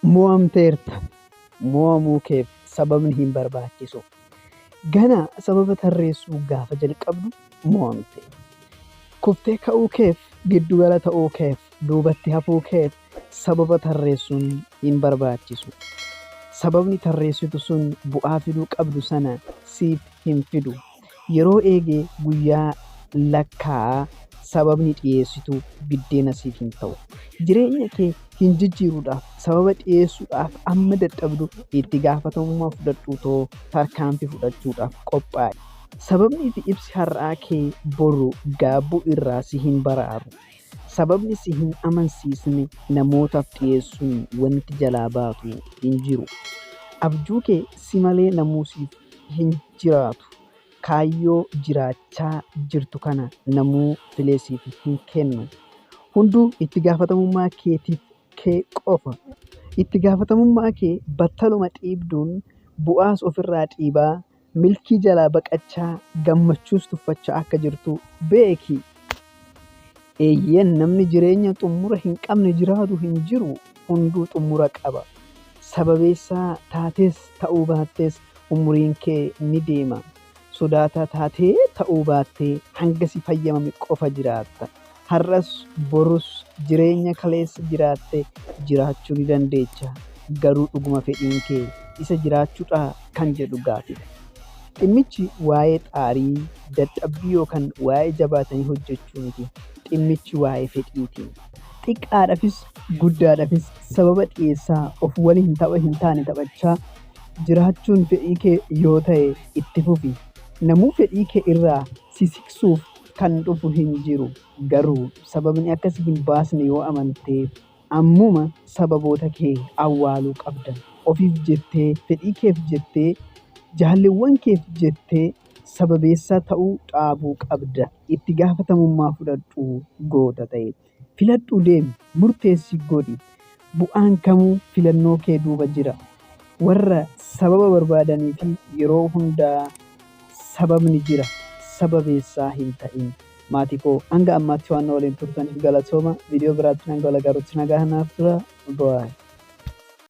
Mo'amteerta. Mo'amuu keef sababni hin barbaachisu. Ganaa sababa tarreessuu gaafa jalqabdu mo'amte. Kuftee ka'uu keef, giddugala ta'uu keef, duubatti hafuu keef sababa tarreessuun hin barbaachisu. Sababni tarreessitu sun bu'aa fiduu qabdu sana siif hin fidu. Yeroo eegee guyyaa lakkaa'aa sababni dhiyeessitu biddeena siif hin ta'u. Jireenya kee hin jijjiiruudhaaf sababa dhiyeessuudhaaf amma dadhabdu itti gaafatamummaa fudhadhuutoo tarkaanfii fudhachuudhaaf qophaa'i. Sababnii fi ibsi har'aa kee boru gaabbuu irraa si hin baraaru. Sababni si hin amansiisne namootaaf dhiyeessuun wanti jalaa baatu hin jiru. Abjuu kee si malee namuu siif hin jiraatu. Kaayyoo jiraachaa jirtu kana namuu filee siif hin kennu. Hunduu itti gaafatamummaa keetiif kee qofa. Itti gaafatamummaa kee battaluma dhiibduun bu'aas ofirraa dhiibaa, milkii jalaa baqachaa, gammachuus tuffachaa akka jirtu beeki. Eeyyeen namni jireenya xumura hin qabne jiraatu hin jiru. Hunduu xumura qaba. Sababeessaa taates ta'uu baattees umuriin kee ni deema. Sodaataa taatee ta'uu baattee hanga si fayyamame qofa jiraatta. Har'as borus jireenya kaleessa jiraatte jiraachuu ni dandeecha. Garuu dhuguma fedhiin kee isa jiraachuudhaa kan jedhu gaafidha. Dhimmichi waa'ee xaarii, dadhabbii yookaan waa'ee jabaatanii hojjechuu miti. Dhimmichi waa'ee fedhiiti. Xiqqaadhafis guddaadhafis sababa dhiyeessaa of waliin tapha hin taane taphachaa jiraachuun fedhii kee yoo ta'e itti fufi. Namuu fedhii kee irraa si siksuuf kan dhufu hin jiru. Garuu sababni akka si hin baasne yoo amante ammuma sababoota kee awwaaluu qabda. Ofiif jettee, fedhii keef jettee, jaalleewwan keef jettee sababeessaa ta'uu dhaabuu qabda. Itti gaafatamummaa fudhadhu goota ta'e. Filadhuu deemi, murteessii godhi. Bu'aan kamuu filannoo kee duuba jira. Warra sababa barbaadanii fi yeroo hundaa sababni jira. Sababeessaa hin ta'in. Maatii koo hanga ammaatti waan na waliin turtaniif galatooma. Viidiyoo biraatti hanga wal agarruutti nagaa naaf tura. Bye.